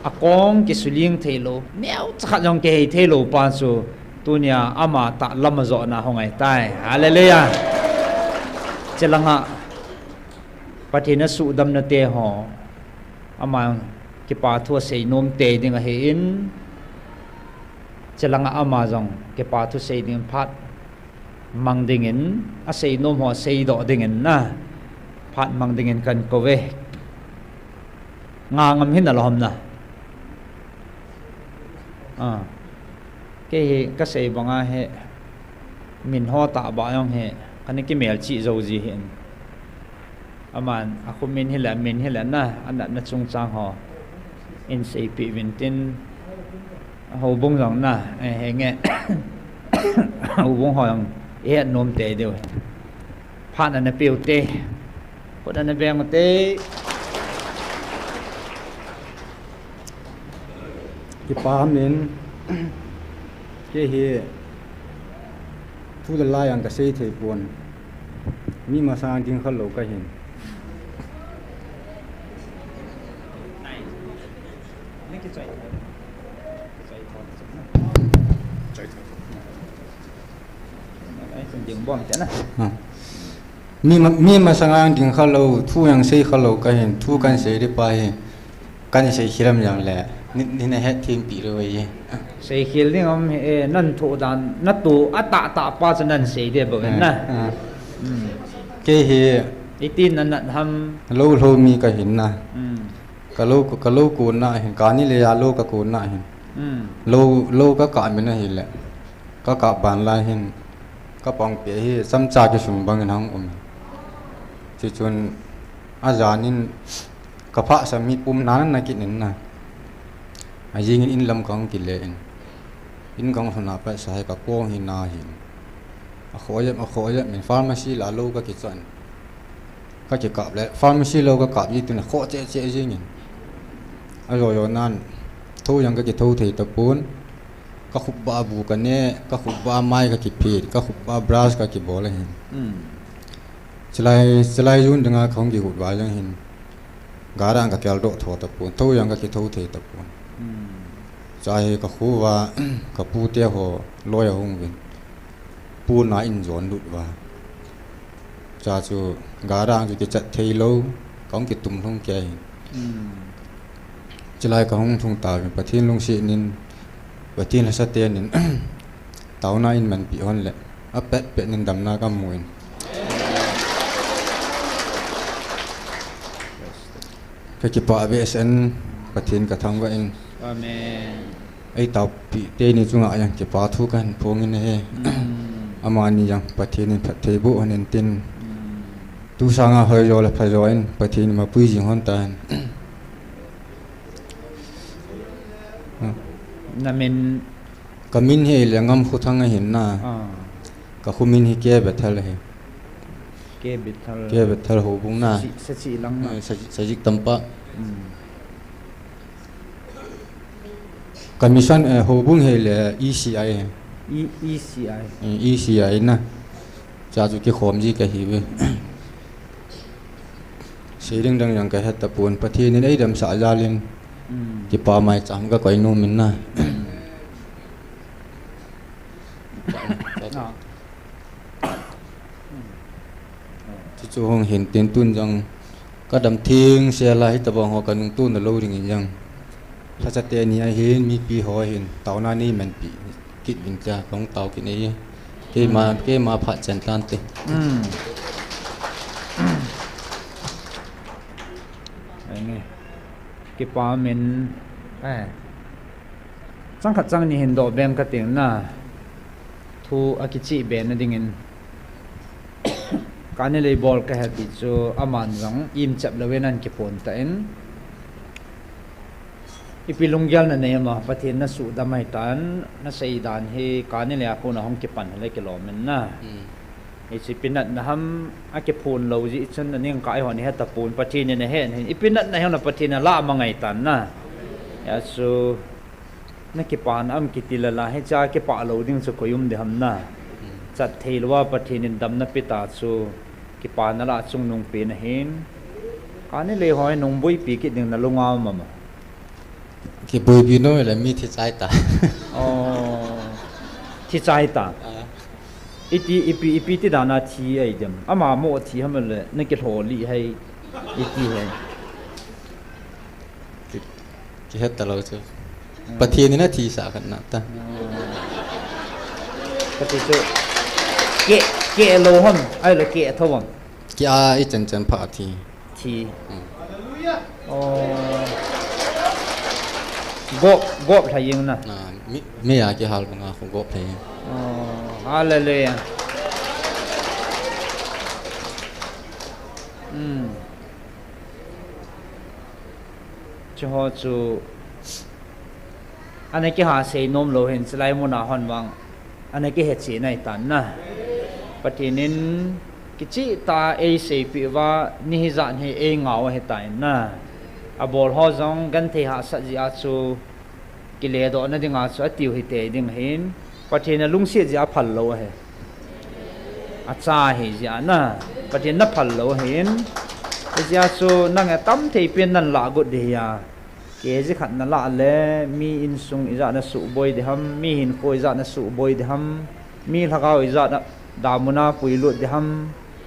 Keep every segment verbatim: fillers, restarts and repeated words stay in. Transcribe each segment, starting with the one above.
akong kisuling theilou, neocha khat jong kihei theilou pa chu tunia ama tah lam a jona hung ahitai. Hallelujah. Chulanga Pathen asuhdamna te ho, ama kipa thu asei nom tei ding ahin, chulanga ama jong kipa thu sei ding phat mang dingin, asei nom ho seidoh dingin na, phat mang dingin kakou ve. Nga ngam hin alom na. Ah. Kei hi kasei banga hi, min ho tah ba jong hi, kana kimelchih jou ji hin. Aman, akho min hile, min hile na, anatna chungchang ho. Eiseipeh uvin tin, houbung jong na, eh, henge. Houbung ho jong, ihet nom tei diu. Phat ana peu te. Khut ana beng u te. Kipa min, kei hi thu le la jong kasei thei pon. Mi masang ding khalou kahin. Ding bom te na. Ha. Mi ma-, mi masanga ding khalou, thu jong sei khalou kahin, thu kahin sei ding pa hi, kahin sei khel am jong le, nei, nei na hetthempeh lou ahi. Sei khel ding um hi, eh, nathu dan, nathu atah tah pa chu nahin sei ding bou na. Ah, ah. Hmm. Kei hi iti nanat ham. Lou lou mi kahin na. Hmm. Kalou, kalou konna hin, kani le a lou kakonna hin. Hmm. Lou, lou kakap min ahile. Kakap ban lai hin, kapang pe hi, chamcha kisung bangin ahung um. Chuchun, ajan in, kaphahsam hi pum nana kit in na. Ajing in in lam kahung kile in. In kahung lhun a pat sa hi kakong hi na hin. Akhoh jep, akhoh jep in pharmacy la lou kakichan. Kakikap le, pharmacy lou kakap ji tin akhoh cheh cheh jing in. Ajo jo nan, tho jong kakitho thei tapon. Kakhup ba bu kane, kakhup ba mai kakiphet, kakhup ba brush kakibol ahin. Hmm. Chulai, chulai jun dinga kahung kigot ba jong hin. Gara ang kakel doh tho tapon, tho jong kakitho thei tapon. Hmm. Chua hi kakho uva, kapu te ho, loi ahung uvin. Pon a in jon lut uva. Chua chu, gara ang chu kichat thei lou, kahung kitum lhung kei ahin. Hmm. Chulai kahung lhung tauvin, Pathen lungset in, Pathen lhasam tah in, taona in manpi hon le, apet pet in damna kamu in. Kakipah behseh in, Pathen kathangvah in. Amen. Ei taopi teni chunga jong kipa thu kahin phong in ahi. Mm. Amani jong Pathen in phatthei boh hon in tin. Mm. Tu sanga hoijo le phajo in Pathen in mapui jing hon tan. Namin? Kamin hi Lengam Khothang ahin na. Ah. Kakho min hi K Bethel ahi. K Bethel. K Bethel houbung na. Sachi, Sachi lang na. Eh, Sachi, Sachi tampa. Mm. Ka mission, eh, houbung hi le E C I. E-, E C I. Eh, E C I na. Chua chu kikhom ji kahiuve. Sei ding dang jong kahet tapon, Pathen in eidamsah jal in. Mm. Kipa maicham kakoi nom in na. Ah. Chuchu hung hin tin tun jong kadam theng sel a hitabang ho kanungtona lou ding in jong. Lhacha teni ahin, mipi ho ahin, taona neimanpi kit uvin tia kahung tao kit e. Keima, mm, keima phat chen tan te. Mm. Enge. Kipa min, eh. Chang khat chang ni hin doh beng kating na. Thu akichih be na ding in. Kani lei bol kahe ti chu aman jong im chep lou in ahin kiphon tan. Ipi lunggel nanei em, Pathen nasuhdam ahitan, nasei dan hi kani lei a kon a hung kipan hile kilom in na. Hmm. Hichu ipi natna ham akiphon lou jeh chun aning kai hon ihet tapon, Pathen in ahe in, ipi natna hi hon a Pathen in alah mang ahitan na. Hijeh chun nakipana ham kiti lala hichea kipah lou ding chu koi um ding ham na. Hmm. Chat thei lou a Pathen in damna pe ta chu kipana lah chungnung pen ahin. Kani lei ho hi nung boipi kit ding nalunga um am? Kibuibi nom le mi thi chai ta. Oh. Thi chai ta. Ah. Iti, ipi, ipi ti dan a thi ahi dem. Ama mo thi ham le, na kilhoh lih hai. Iti hai. Ki, kihet talou chu. Hmm. Pathen in athi sah khat na ta. Hmm. Kati chu. Ke, ke lou ham, ahile ke tho ham. Kia i chen chen pha thi. Thi. Hmm. Oh. Gop, gop lha jeng na. Na, mi, mi a kihal banga khu gop lha jeng. Oh, hallelujah. Hmm. Chuho chu. Ana kiha sei nom lou hin, chulai muna hon vang ana kihe cheh nai tan na. Pathen in kicheh tah a eiseipeh uva, ni hijat hi eingah u ahi tan na. Abol ho jong genthei hahsat jeh a chu kiledoh na dinga chu atiu hite ding ahin. Pathen a lungset jeh a phal lou ahi. Acha ahi jeh a na. Pathen na phal lou ahin. Hijeh a chu nang a tam thei pen nan lah got ding ahi a. Kg khat na lah le, mi insung ijat na suhboi ding ham, mi hinkho ijat na suhboi ding ham, mi lhagao ijat na damun a puilut ding ham,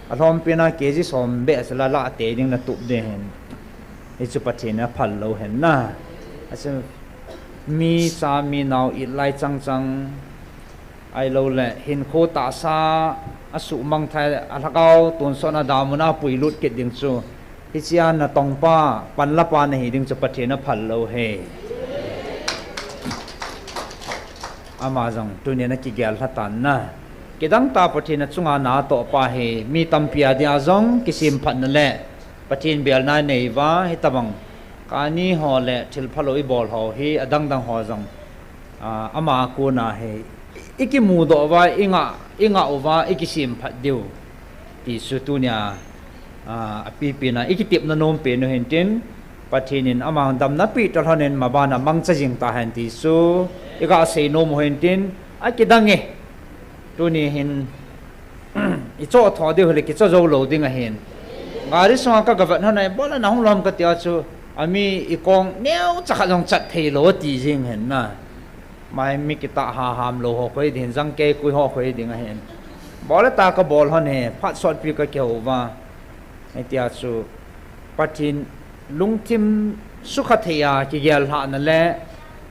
alhom pen a kg som beh sela lah tei ding na tup ding ahin. Hichu Pathen in aphal lou ahin na. Achu mi cha mi nao it lai chang chang. Ahilou le, hinkho tahsa a suhmang thei, a lhagao tonsot na damun a puilut kit ding chu. Hichea natong pa, panla pa nahi ding chu Pathen in aphal lou ahi. Ama jong tunia na kigel lha tan na. Kidang tah Pathen a chunga na atoh pa hi, mi tampi a dia jong kisemphat na le Pathen belna nei uva, hitabang kani ho le thil phalou ibol ho hi, adang dang ho jong. Ah, ama kona hi, ikimudoh uva, ingah, ingah uva, ikisemphat diu. Ti chu tunia, ah, apipi na, ikitepna nom pen u hintin, Pathen in ama damna peh talhon in maban a mangcha jing tahen ti chu, iga sei nom u hintin, akidang e. Tuni hin, ichoh tho diu hile kichoh jou lou ding ahin. Gari sunga ka gavet hon a, bol a nahung lom katia chu, ami ikong neocha khat jong chat thei lou ati jing ahin na. Mai mi kitah ha ham lou ho khoi ding, jang kei kui ho khoi ding ahin. Bol a ta kabol hon e, phat sotpi kakihou uva. Hitia chu Pathen lungthim sukha thei a kigel lhahna le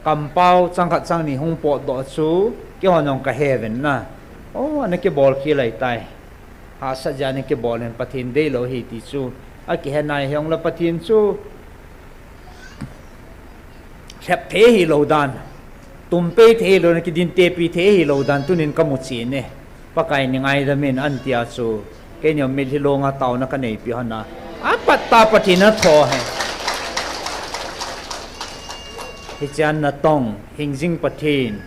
kampao chang khat chang ni hung potdoh chu keihon jong kahe uvin na. Oh, ana kibol khel ahitai. Hahsat jeh a ana kibol in Pathen deilou ahi ti chu akihe nai hijongle Pathen chu lhep thei hilou dan, tumpei thei hilou dan, kidintepi thei hilou dan tunin kamu chen e. Pakai in eingaidam in atia chu, keini jong mitlhi longa taona kaneipi hon a, apat tah Pathen in atho ahi. Hichea natong, hingjing Pathen,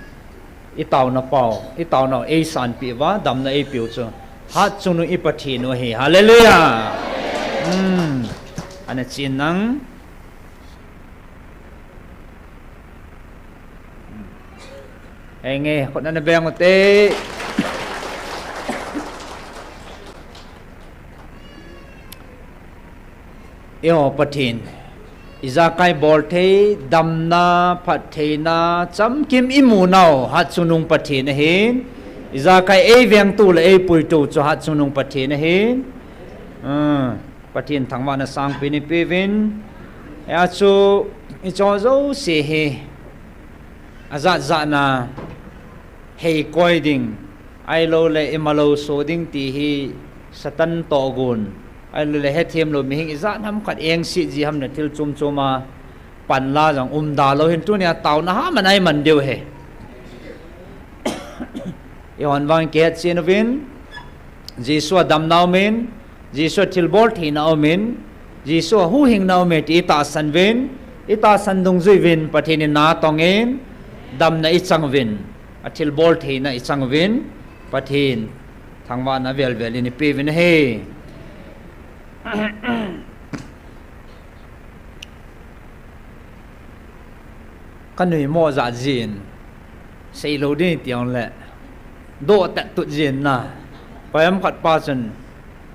itaona pau, itaonau eisanpeh uva, damna eipeu chu, hatchungnung i Pathen u ahi. Hallelujah. Hmm. Ana chen nang. Henge, khut ana beng ute. Eiho Pathen, ijakai bolthei, damna, phattheina, chamkim imunau, hatchungnung Pathen ahin, ijakai eivengtu le eipuitu chu hatchungnung Pathen ahin. Ah. Pathen thangvahna sangpen ipeuvin. Hia chu, icho jouse hi, ajat jatna, heikoi ding, ahilouleh imalou so ding ti hi, Satan tohgon, ahilouleh hethem lou mihing ijat ham khat engset ji ham le thil chom chom a, panla jong umda lou hin tunia taona ham ana iman diu ahi. Eihon vang kihetchen uvin, Jesu a damna umin, Jesu a thilbol theina umin, Jesu a huhhingna umin ti itahsan uvin, itahsan dungjui uvin, Pathen in na tongin, damna ichang uvin, athilbol theina ichang uvin, Pathen thangvahna velvel in ipeuvin ahi. Kanui mo jat jin, seilou ding tiang le, doh tat tut jin na. Koiham khat pa chun,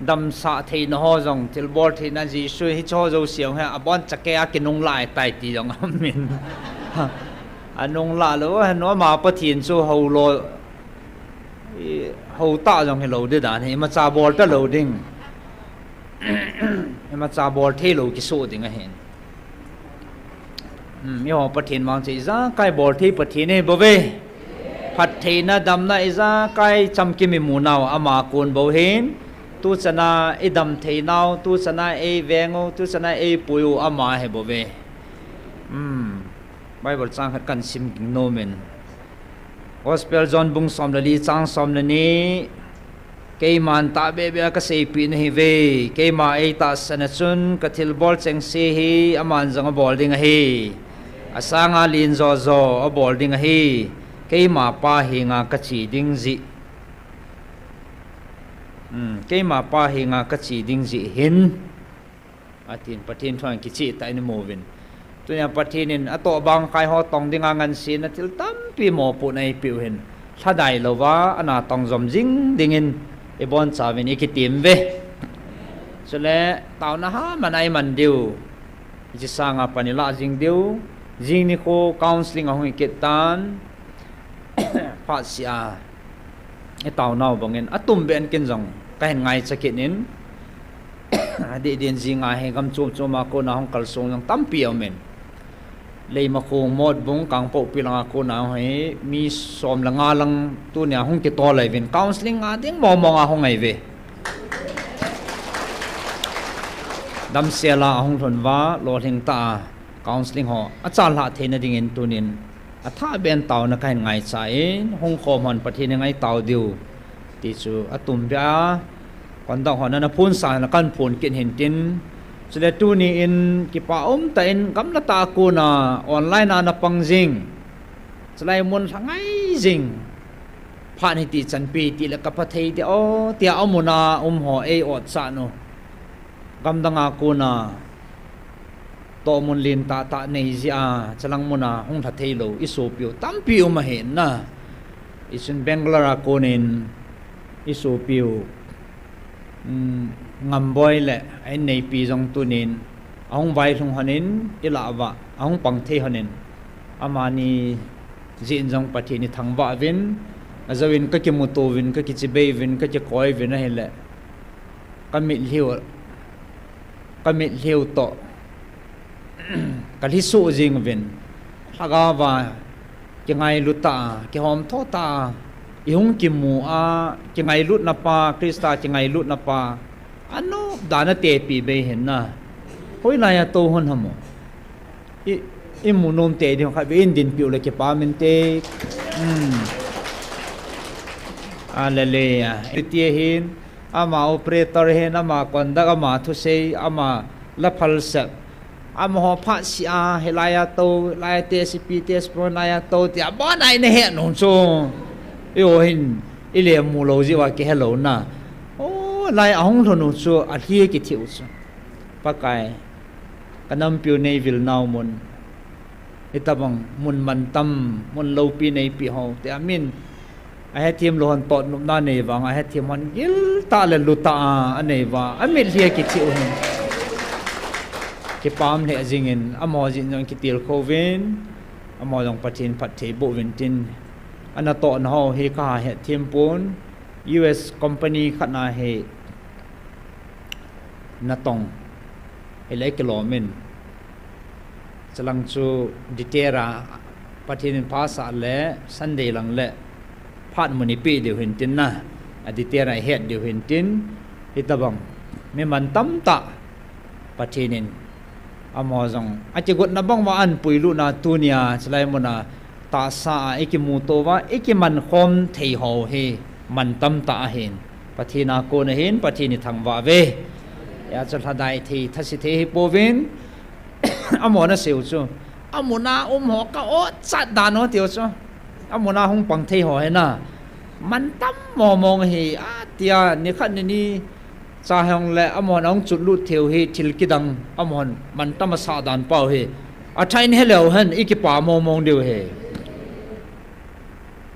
damsah theina ho jong, thilbol theina Jesu hicho jouse jong hi, abon chakei a kinunglai tai ti jong amin. Anung lah lou, henu ama Pathen chu hou lou, i, hou ta jong hilou ding dan hi, imacha bol talou ding. Imacha bol theilou kisoh ding ahin. Hmm, eiho Pathen vang chu ijakai bol thei Pathen ahi bouve. Phattheina damna ijakai chamkim imu nau ama kon bou ahin. Tuchana idam thei nau, tuchana eiveng u, tuchana eipui u ama ahi bouve. Hmm. Bible chang khat kahin sim ging nom in. Gospel John bung som le li chang som le ni. Keiman tahbeh beh a kaseipeh nahiuve. Keima eitahsan a chun kathilbol chengse hi aman jong abol ding ahi. Asanga len joh joh abol ding ahi. Keima Pa henga kache ding jeh. Hmm, keima Pa henga kache ding jeh hin. Atin, Pathen thu a kicheh tah in imu uvin. Tunia Pathen in atohbang kai ho tong dinga ngansi na thil tampi mopohna eipeh u hin. Lhadai louva, ana tong jom jing dingin ibonchauvin ikitem uve. Chule, taona haman a iman diu. Hiche sanga pan ilah jing diu. Jing nikho counseling ahung hi kit tan. Phatseh a itaonau bangin, atumbeh in ken jong kahin ngaicha kit in, adeh din jinga hi gam chom chom a kona hung kalsong jong tampi aumin. Leimakhong, Motbung, Kangpokpi langa kona hi mi som le nga lang tunia hung kitol ahiuvin, counseling nga ding mong mong a hung ahiuve. Damsel a ahung lhun uva, lolhing tah a counseling ho achalhah theina dingin tunin athahbeh in taona kahin ngaicha in, hung khom hon Pathen henga itao diu ti chu atumbeh a, conduct hon ana phonsah in kahin phon kit hintin. Chule tuni in kipa umtah in gamla tah a kona online a ana pang jing, chulai mun lhangai jing phat hiti chanpi tile kapha thei ding o tia amun a um ho eiotchan u, gamdang a kona tohmun len tahtah nei jeh a, chulang mun a hung lha theilou isopiu tampi um ahi na. Hichun Bangalore a konin isopiu, um, Ngamboi le a inneipi jong tunin ahung vailhung honin, ilah uva ahung pang thei honin, amani jeh in jong Pathen ithangvah uvin, ajouvin kakimuto uvin, kakichibai uvin, kakikoi uvin ahile, kamitlhiu, kamitlhiu toh kalhi soh jing uvin, lhagaova kingailut tah a, kihomtho tah a, ihung kimu a, kingailutna pa, Christa kingailutna pa, anop dan a atepeh bei hin na. Hoilai a tou hon ham o. I, imu nom tei ding khatvei in dinpiu le kipah inte. Hmm. Hallelujah. Iti ahin, ama operator hin, ama conduct, ama thusei, ama la phalsep, amaho phatseh a, hilai a tou, hilai a test ipi, test point lai a tou, tia abon a inahet nom chu. Eiho hin, ile mulou jeh uva kihelou na. O, lai ahung lhun u chu, alhi kitheh u chu. Pakai, kanampiu neivil nau mun, hitobang mun mantam, mun loupi neipeh ho, tia min, ahethem lou hon totnopna nei vang, ahethem hon giltah le lutah a anei uva, amitlhi akitheh u hin, kipah lheh jingin, amaho jeh in jong kitilkhou vin, amaho jong Pathen phatthei boh uvin tin, anatohna ho hi kahethem pon, U S company khat na hi natong, hileh kilom in. Chulang chu detail a Pathen in phasah le Sunday lang le phat mun ipeh diu hin tin na, a detail a ihet diu hin tin, hitobang mi mantamtah Pathen in amaho jong akigotna bang uva ahin puilutna tunia chulai mun a tahsa a ikimuto uva, ikimankhom thei ho hi mantamtah ahin, Pathen a kon ahin, Pathen ithangvah uve. Hijeh chun lhadai thei, thase thei hipouvin, amaho nasei u chu, amun a um ho ka-otchat dan u tiu chu, amun a hung pang thei ho hi na, mantam mong mong ahi, atia nikhat nini cha hong le amahon ahung chutlut thei u hi, thil kidang amahon mantam asah dan pa u hi, athah in heleu hen, ikipa mong mong diu hi.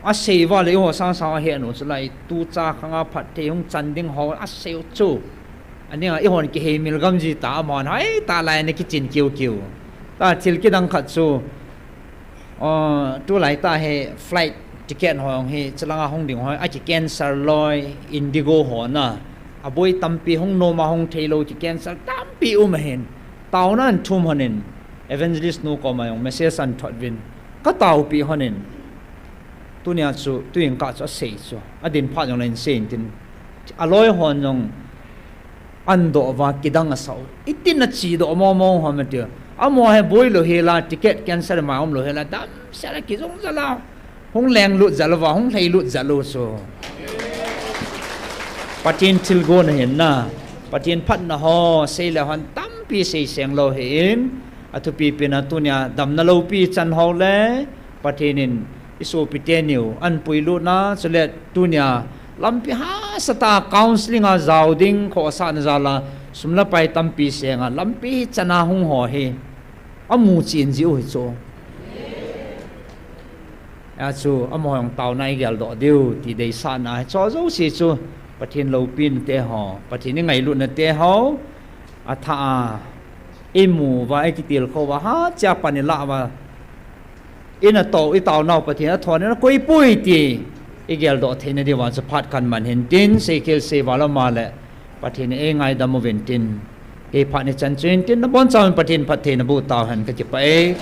Asei uva le eiho sangsang ahet nom chu lai, tucha khang a phatthei hung chan ding ho asei u chu, aninga eihon kiheimil gam ji ta, amahon hoitah lai in akichin kiu kiu ta. Thil kidang khat chu, Tulai tah hi flight ticket ho hi chulanga hung ding ho a ki cancel loi, Indigo ho na. Aboi tampi hung nom a hung theilou ki cancel tampi um ahin. Taona athum hon in, evangelist nu koma jong message athot uvin, ka taopi hon in. Tunia chu tuin kah chu asei chu, adin phat jong le in sei intin, aloi hon jong adoh uva kidang asah u. Itin achedoh momo ham ati. Amaho hi boi lou hela, ticket cancel ma um lou hela, damsel a kijong jal a, hung lenglut jal uva, hung lhailut jal u chu. Pathen thilgon ahin na, Pathen phatna ho seile hon tampi seiseng lou hi in, athupi pen a tunia damna loupi chan ho le Pathen in isopi teniu ahin puilutna, chule tunia lampi hahsatah a counselling a jao ding khohsahna jal a sum le pai tampi seng a lampi hi chan a hung ho hi amu chen jiu hi chu. Achu amaho jong taona igeldoh diu ti deisahna hi chu jouse chu Pathen loupina te ho, Pathen ingailutna te ho, athah a imu uva, ikitilkhou uva, hatchea pan ilah uva, ina tou, itaonau Pathen athon in akoipoi ti igeldoh theina diuva chu phat kaman hin tin, seikhel sei val ama le Pathen in eingaidam uvin tin, kei phat nichan chu hin tin, nabonchauvin Pathen phattheina boh tauhen, kakipah e.